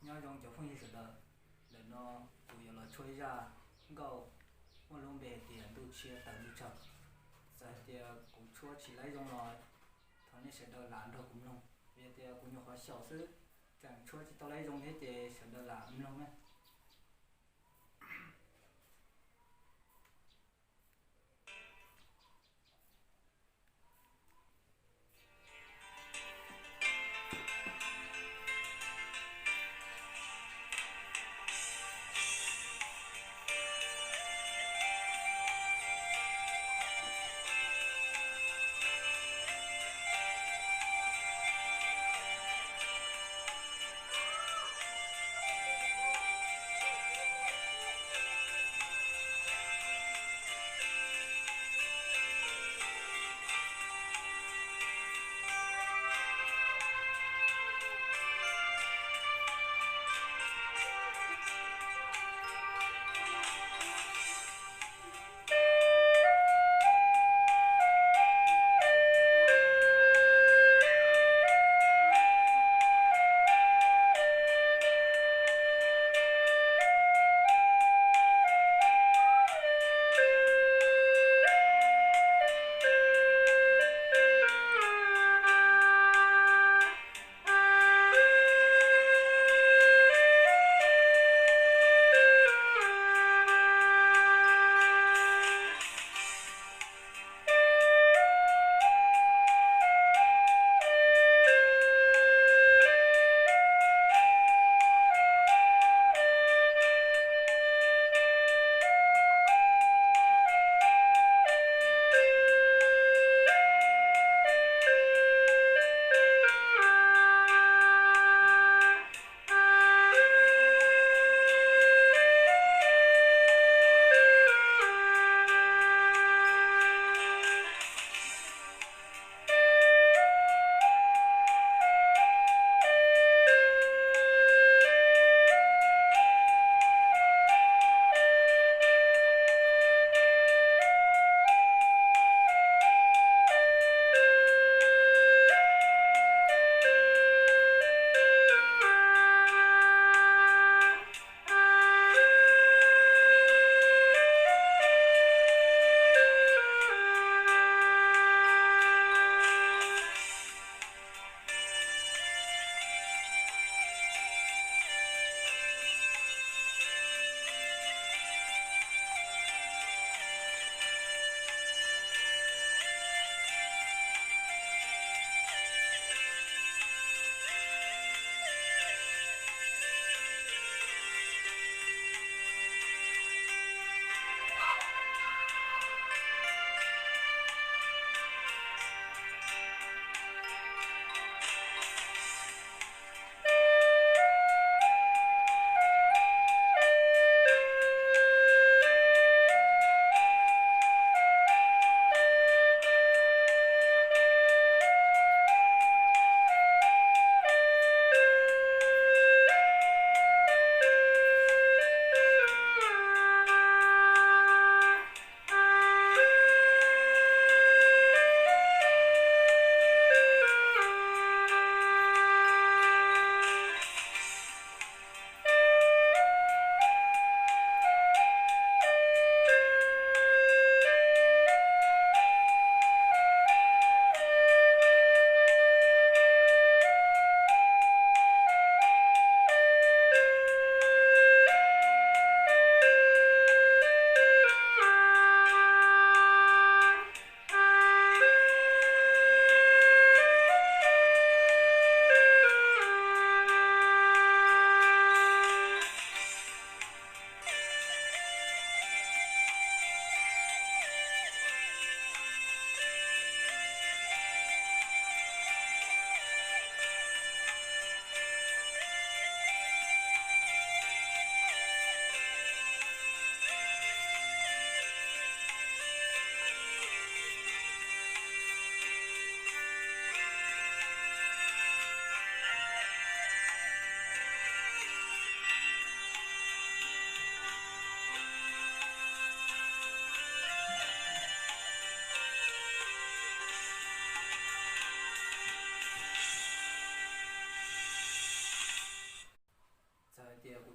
Nyob zoo cov phooj ywg sawv daws, ntawm no kuv yuav los tshuab ib zaj nkauj muaj lub npe hais tias Ntuj Tshiab Tawv Ntuj Tshav. Txawm hais tias kuv tshuab tsis laib zoo los thov nej sawv daws lam nrog kuv mloog, vim tias kuv nyuam qhuav xyaum xwb, tseem tshuab tsis tau laib zoo thiab ces sawv daws lam mloog na.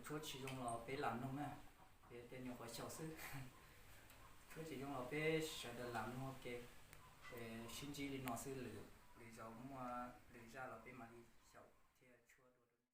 Tshuav tsis zoo los peb lam mloog na, peb tej nyuam qhuav xyaum xwb. Tshuav tsis zoo los peb sawv daws lam mloog ua ke, sib ntsib li no xwb, lwm zaus muaj lwm zaj los peb mam li